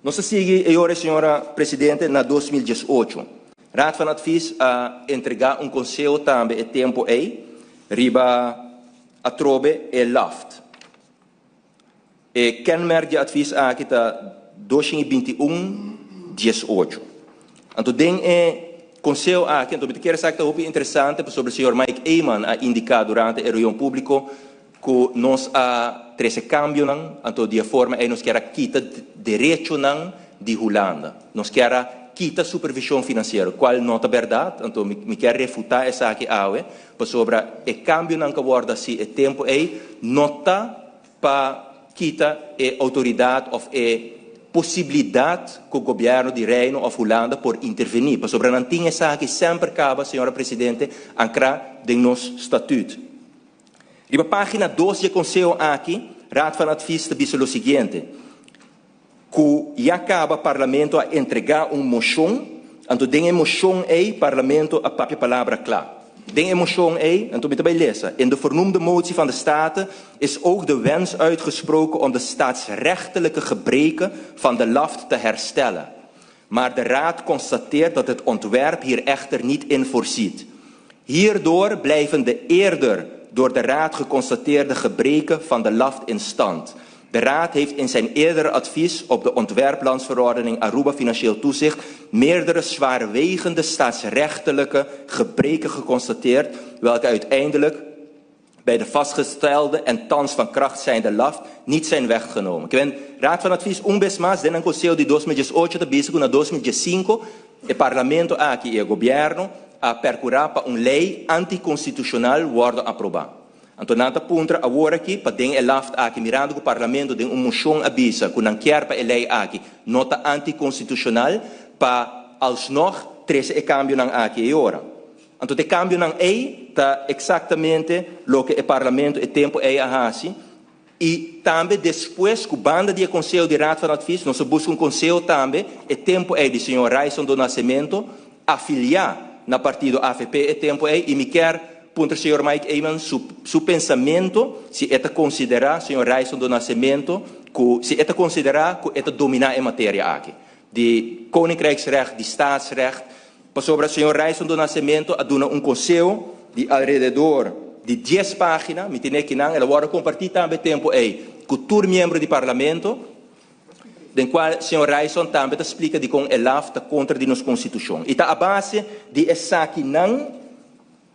Nos ta sigui e ora, señora Presidente, na 2018. Raad van Advies a entrega un conseho tambe e tempo ey riba atrobe e LAFT. E kenmerk di advies aki ta 221 18. Anto den e conseho aki, anto mi ta kere sa ta hopi interesante sobre señor Mike Eman a indica durante e reunion publico cu nos a trece cambionan, anto di forma ey nos kier kita derechonan di Hulanda. Nos kier kita supervision financiero, cual no ta berdad, anto mi kier refuta esaki awe, pasobra e cambionan cu a wordo haci e tempo ey no ta pa kita e autoridad of e posibilidad cu gobierno di Reino of Hulanda por interveni. Pasobra nan tin esaki semper caba, señora Presidente, ancra den nos statuut. Riba pagina 2 di conseho aki, Raad van Advies ta bisa lo siguiente: cu ya caba Parlamento a entrega un mocion, anto den e mocion ey Parlamento a papia palabra cla. Den e mocion ey, anto mi ta bay lesa: "In de voornoemde motie van de Staten is ook de wens uitgesproken om de staatsrechtelijke gebreken van de LAFT te herstellen. Maar de Raad constateert dat het ontwerp hier echter niet in voorziet. Hierdoor blijven de eerder door de Raad geconstateerde gebreken van de LAFT in stand. De Raad heeft in zijn eerdere advies op de ontwerplandsverordening Aruba Financieel Toezicht meerdere zwaarwegende staatsrechtelijke gebreken geconstateerd, welke uiteindelijk bij de vastgestelde en thans van kracht zijnde LAFT niet zijn weggenomen." Ke men, Raad van Advies un bes mas den conseho di 2018 ta bisa cu na 2015 e Parlamento aki y e gobierno a percura pa un ley anticonstitucional wordo aproba. Anto nan ta puntra awor aki pa den e LAFT aki, mirando cu Parlamento den un mocion a bisa cu nan kier pa e ley aki no ta anticonstitucional, pa alsnog trece e cambionan aki e ora. Anto e cambionan ey ta exactamente loke e Parlamento e tempo ey a hasi y tambe despues cu banda di conseho di Raad van Advies nos a busca un conseho tambe e tempo ey di señor Ryson do Nascimento, afilia na partido AVP e tempo ey, y mi kier puntra señor Mike Eman su pensamento si e ta considera señor Ryson do Nascimento cu si e ta considera cu e ta domina e materia aki di Koninkrijksrecht, di staatsrecht, pasobra señor Ryson do Nascimento a duna un conseho di alrededor di 10 pagina, mi tin akinan, el a wordo comparti tambe tempo ey cu tur miembro di Parlamento, den cual señor Ryson tambe ta splica di con e LAFT ta contra di nos constitucion. Y ta a base di esakinan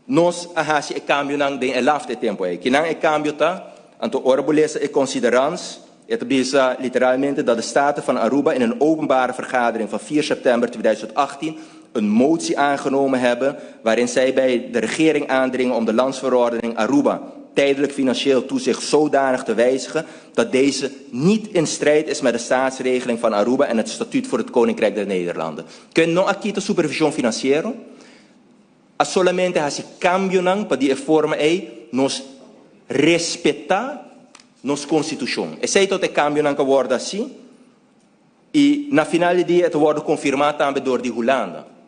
nos a hasi e cambionan den e LAFT e tempo ey. Kinan e cambio ta? Anto ora bo lesa e considerans, e ta bisa literalmente dat de Staten van Aruba in een openbare vergadering van 4 september 2018 een motie aangenomen hebben waarin zij bij de regering aandringen om de landsverordening Aruba tijdelijk financieel toezicht zodanig te wijzigen dat deze niet in strijd is met de staatsregeling van Aruba en het statuut voor het Koninkrijk der Nederlanden. Cu no a kita supervision financiero, a solamente hasi cambionan pa di e forma ey nos respeta nos constitucion. Esey ta e cambionan cu a wordo haci y na final di dia e ta wordo confirma tambe door di Hulanda.